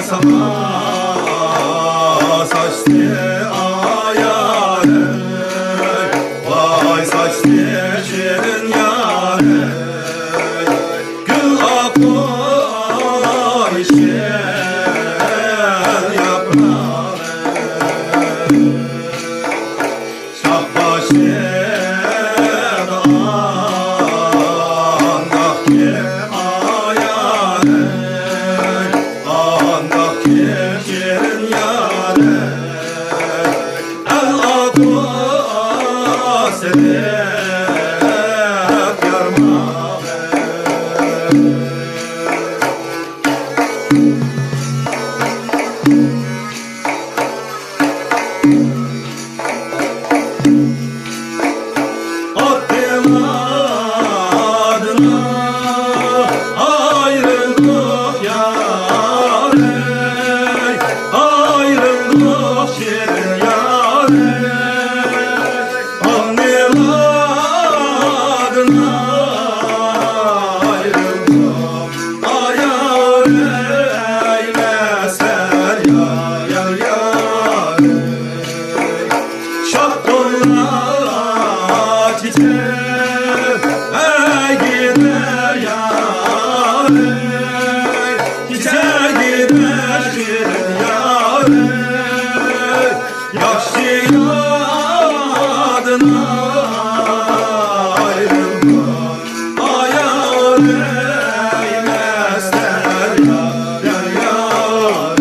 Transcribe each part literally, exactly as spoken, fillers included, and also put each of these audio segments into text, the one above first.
ساڭا ساچتى ئايالىم، ۋاي ساچتى شېرىن يارىم، گۈل ئاققۇ يېشىل ياپراغىم. شاھ باشىدا ئانداق كىم ئايالىم، ئانداق كىم شېرىن يارىم، ئەل ئاتىسى دەپ يارماغىم. ئاتىلاردىن ئايرىلدۇق يارەي، ئايرىلدۇق شېرىن يارەي. ئانىلاردىن ئايرىلدۇق ئايالىم، ئەسەر يار، يار، يار. شاپتۇللار چېچەكلەر ئەگىدە يارەي، چېچەكلەر شېرىن يارەي. ياخشى يادىن ئايرىلدىم، ئايالىم ئەسەر يار، يار، يار.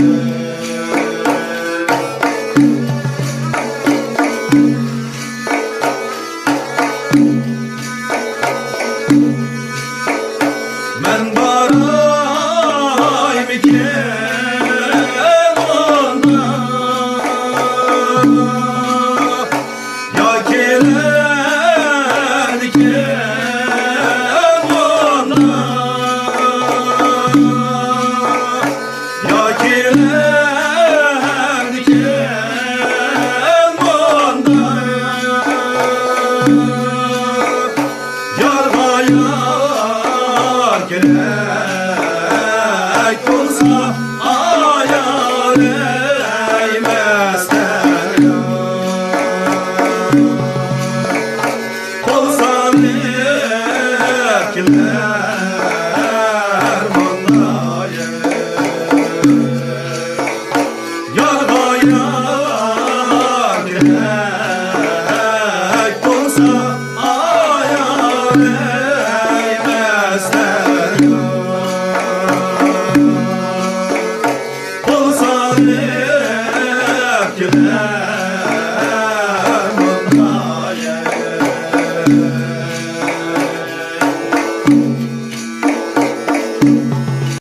مەن بارايمىكىن ئۇندا، يا كېلەرمىكىن ئۇندا؟ يا كېلەمدىكىن مۇنداق يارغا يار كېلەر؟